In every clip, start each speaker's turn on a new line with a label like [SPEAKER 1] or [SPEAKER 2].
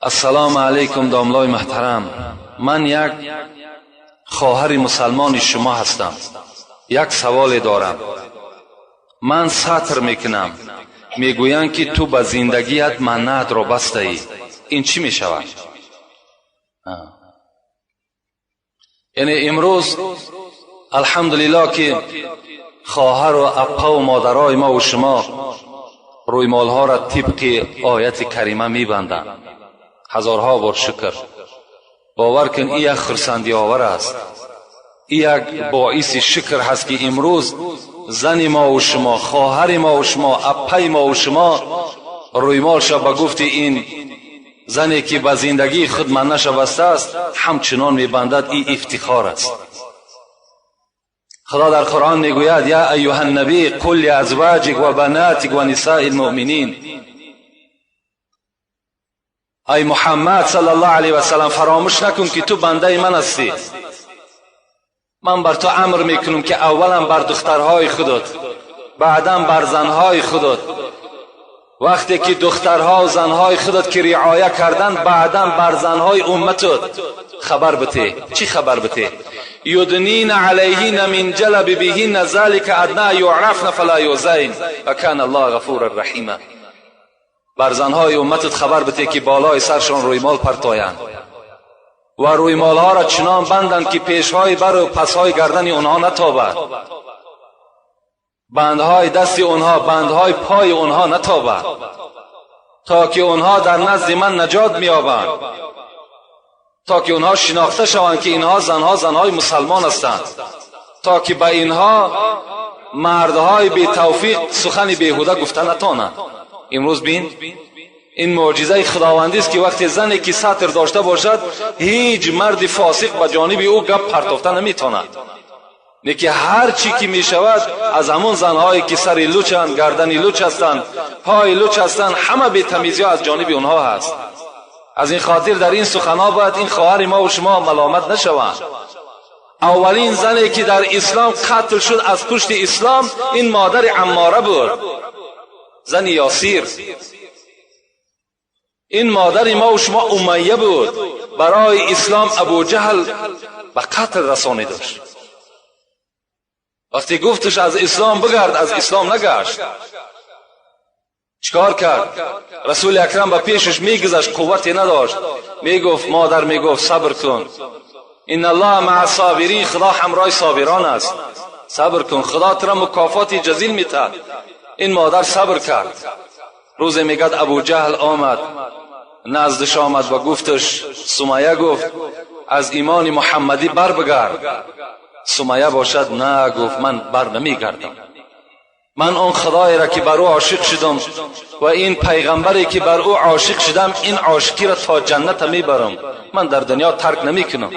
[SPEAKER 1] Ассалому алайкум, домлои муҳтарам. Ман як хоҳари мусалмони шумо ҳастам. Як саволе дорам. Ман сатр мекунам, мегӯянд, ки ту ба зиндагият маннатро бастаӣ. Ин чӣ мешавад? Яъне имрӯз, алҳамдулиллоҳ, ки хоҳару аппаву модарои мову шумо рӯймолҳоро тибқи ояти карима мебанданд. Ҳазорҳо бор шукр. Бовар кун, ин як хурсандиовар аст, ин як боиси шукр ҳаст, ки имрӯз зани мову шумо, хоҳари мову шумо, аппаи мову шумо рӯймолша ба гуфти ин зане, ки ба зиндагии худ маннаша бастааст, ҳамчунон мебандад. Ин ифтихор аст. Худо дар Қуръон мегӯяд: «Я айюҳа ннабӣ қул лиазваҷик ва банатик ва нисаи лмуъминин». Ай Муҳаммад саллаллоҳу алайҳи васаллам, фаромӯш накун, ки ту бандаи ман ҳастӣ. Ман бар ту амр мекунам, ки аввалан бар духтарҳои худат, баъдан бар занҳои худат. Вақте ки духтарҳо занҳои худат ки риоя карданд, баъдан бар занҳои умматат хабар бите. Чӣ хабар бите? Юднина алайҳинна мин ҷалабибиҳинна залика адна юърафна фала юзайн ва кана аллоҳ ғафура раҳима. Бар занҳои умматат хабар бите, ки болои саршон рӯймол партоянд ва рӯймолҳоро чунон банданд, ки пешҳои бару пасҳои гардани онҳо натобад, бандҳои дасти онҳо, бандҳои пои онҳо натобад, то ки онҳо дар назди ман наҷот меёбанд, то ки онҳо шинохта шаванд, ки инҳо занҳо занҳои мусалмон ҳастанд, то ки ба инҳо мардҳои бетавфиқ сухани беҳуда гуфта натонанд. Имрӯз бин, ин мӯъҷизаи худовандист, ки вақте зане ки сатр дошта бошад, ҳеҷ марди фосиқ ба ҷониби ӯ гап партофта наметавонад. Лекин ҳар чӣ ки мешавад, аз ҳамон занҳое, ки сари лучанд, гардани луч ҳастанд, пои луч ҳастанд, ҳама бетамизиҳо аз ҷониби онҳо ҳаст. Аз ин хотир дар ин суханҳо бояд ин хоҳари мову шумо маломат нашаванд. Аввалин зане, ки дар ислом қатл шуд аз пушти ислом, ин модари Аммора буд, зани Ёсир. Ин модари мову шумо Умайя буд. Барои ислом Абуҷаҳл ба қатл расонидаш. Вақте гуфташ: «Аз ислом бигард», аз ислом нагашт. Чикор кард? Расули акрам ба пешаш мегузашт, қуввате надошт. Мегуфт, модар мегуфт: «Сабр кун, инналлоҳа маа собирин, худо ҳамроҳи собирон аст, сабр кун, худо туро мукофоти ҷазил метаҳад». Ин модар сабр кард. Рӯзе, мегӯяд, Абуҷаҳл омад, наздаш омад ва гуфташ: «Сумая, — гуфт, — аз имони муҳаммадӣ бар бигард». Сумая бошад на, гуфт: «Ман бар намегардам. Ман он худоеро, ки бар ӯ ошиқ шудам, ва ин пайғамбаре, ки бар ӯ ошиқ шудам, ин ошиқиро то ҷанната мебарам. Ман дар дунё тарк намекунам».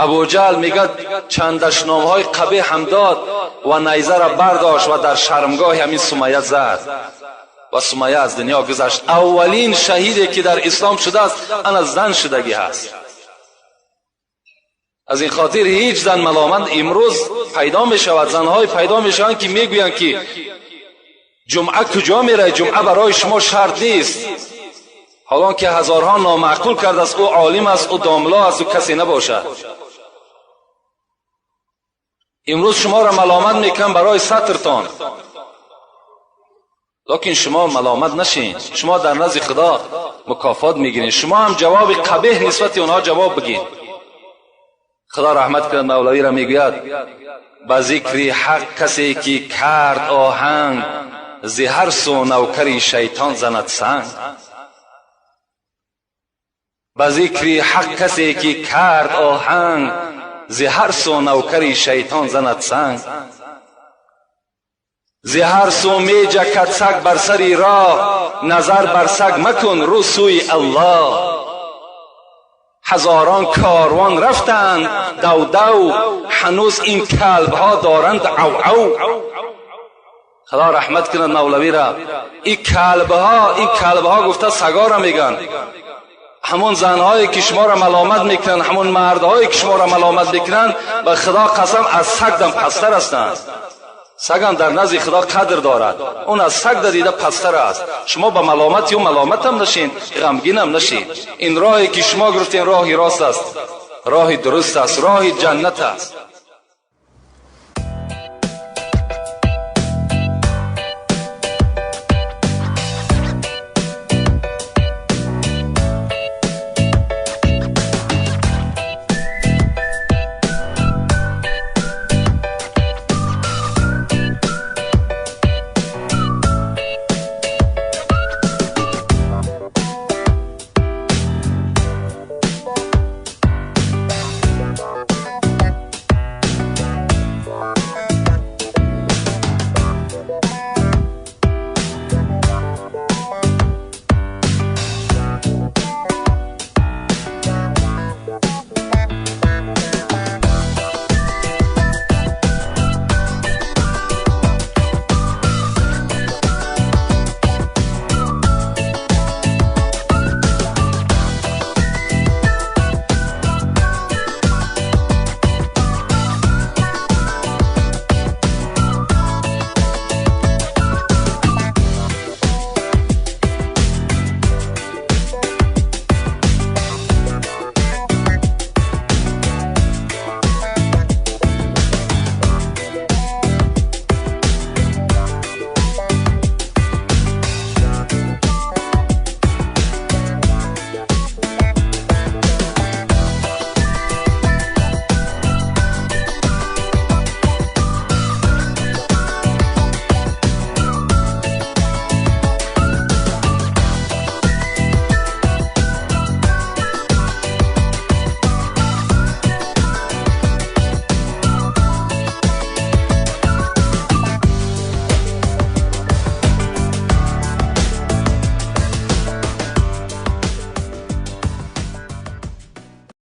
[SPEAKER 1] Абуҷаҳл, мегӯяд, чанд дашномҳои қабеҳ ҳам дод ва найзаро бардошт ва дар шармгоҳи ҳамин Сумая зад ва Сумая аз дунё гузашт. Аввалин шаҳиде, ки дар ислом шудааст, ана зан шудагӣ ҳаст. Аз ин хотир ҳеҷ зан маломат. Имрӯз пайдо мешавад, занҳое пайдо мешаванд, ки мегӯянд, ки ҷумъа куҷо меравед, ҷумъа барои шумо шарт нест, ҳолон ки ҳазорҳо номаъқул кардааст. Ӯ олим аст, ӯ домло аст, ӯ касе набошад. Имрӯз шуморо маломат мекунам барои сатртон, лекин шумо маломат нашин. Шумо дар назди худо мукофот мегиред. Шумо ҳам ҷавоби қабеҳ нисбати онҳо ҷавоб бигин. Худо раҳмат кунад мавлавиро, мегӯяд: «Ба зикри ҳақ касе ки кард оҳанг, зи ҳар су навкари шайтон занад санг. Ба зикри ҳақ касе ки кард оҳанг, зи ҳар су навкари шайтон занад санг. Зи ҳар су меҷакад саг бар сари роҳ, назар бар саг макун, рӯ сӯи Аллоҳ. Ҳазорон корвон рафтанд давдав, ҳанӯз ин калбҳо доранд авав». Худо раҳмат кунад мавлавира. Ин калбҳо, ин калбҳо гуфта сагора мегӯянд. Ҳамон занҳое, ки шуморо маломат мекунанд, ҳамон мардҳое, ки шуморо маломат мекунанд, ба худо қасам, аз саг дам пасттар ҳастанд. Сагам дар назди Худо қадр дорад, он аз саг дида пасттар аст. Шумо ба маломати ӯ маломатам нашин, ғамгинам нашин. Ин роҳе ки шумо гирифтен, роҳи рост аст, роҳи дуруст аст, роҳи ҷаннат аст.